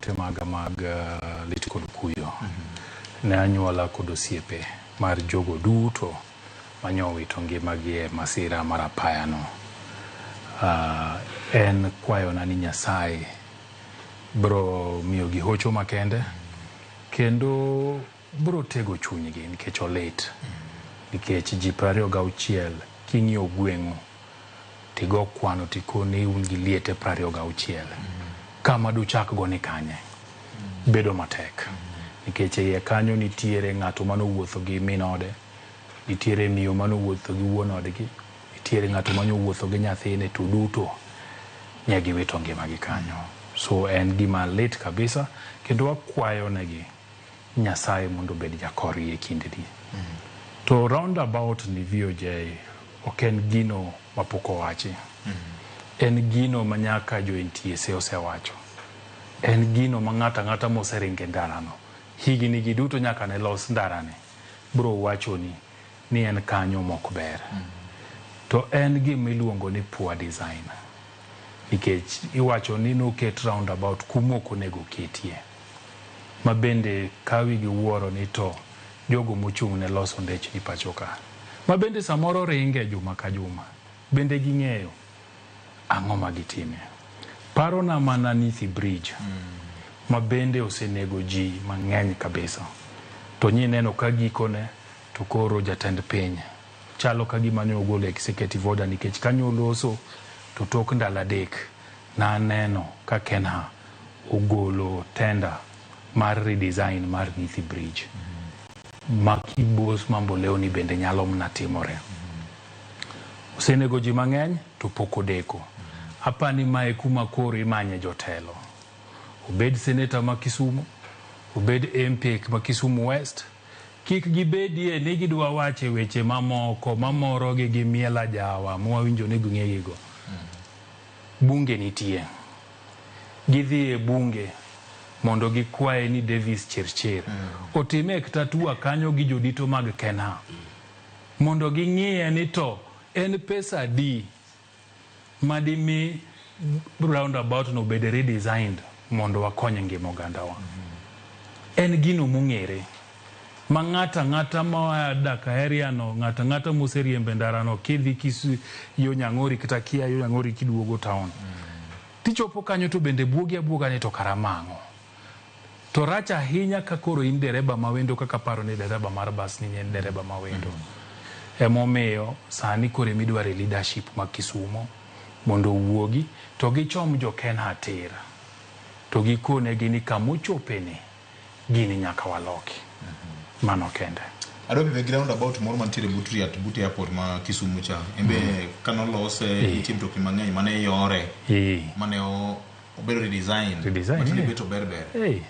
ote maga mag lit kod kuyo ne anyuola kod osiepe mar jogo duto manyowito ngimagi e masira mar apayano. En kwayona ni Nyasaye bro miyogi hocho makende kendo bro tego chunygi nikech olit. Nikech ji 26 king'iyo gweng'u tigo kwano tikoni un gi liete 26. Kama duchak go ni kanye? Bedo matek. Nikech e iye kanyo nitiere ng'ato manowuotho gi min ode, nitiere miyo manowuotho gi wuon odgi, nitiere ng'ato manowuotho gi nyathine to duto ne giwito ngimagi kanyo. So en gima lit kabisa kendo wakwayo negi Nyasaye mondo obed jakorgi e kindeni. To roundabout ni VOJ ok en gino mapok owachi. En gino ma nyaka jo NTSA osewacho. En gino ma ng'ato ang'ata moseringo e ndarano higni gi duto nyaka ne los ndarani bro wachoni ni en kanyo mok ber. To en gima iluongo ni poor design. Nikech iwacho ni noket roundabout kuma ok onego ketie. Ma bende kawi gi wuoro ni to jogo mochung' ne loso ndechni pacho ka. Ma bende samoro ringe juma ka juma. Bende ging'eyo ang'o ma gitime. Parona mana Nithi Bridge. Ma bende osenego ji mang'eny kabisa. To nyineno ka gikone to koro jatend piny chalo ka gima ne ogolo executive order nikech kanyo oloso to tok ndalo 3 naneno ka Kenha ogolo tender mar redesign mar Nithi Bridge. Ma Kibos Mamboleo ni bende nyalo mna timore. Osenego ji mang'eny to pok odeko. Apani mae kuma koro imanye jotelo. Obed seneta ma Kisumu, obed MP ma Kisumu West, kik gibedie ni gidwa wache weche mamoko mamorogi gi miel ajawa mwawinjo ni ging'egigo. Bunge nitie. Gidhi e bunge mondo gikwaye ni Davis Chirchir otime tatua kanyo gi jodito mag Kenha mondo ging'iye ni to en pesa adi madimi roundabout no obed redesigned mondo wakony ngima ogandawa. En gino mong'ere ma ng'ato ang'ata moa dak area no, ng'ato ang'ata moseriembo e ndarano kidhi Kisu yo Nyang'ori kata kia yo Nyang'ori kiduogo town. Tichopo kanyo to bende buogi abuoga ni to kara ma ang'o. To rach ahinya ka koro in dereba ma wendo kaka aparo ni dereba mar bas ni en dereba ma wendo. Emomiyo sani koro emidware leadership ma Kisumo mondo owuogi to gichom jo Kenha tir to gikonegi ni kamochope ni gini nyaka waloki. Mano kende. Adwa pime gi roundabout moro mantiere but Riat but airport ma Kisumu cha. Embe kanolose nitie mtokni mang'eny mane yore mane obedo redesign. Redesign, Matinde eh. bet ober ber. Hey.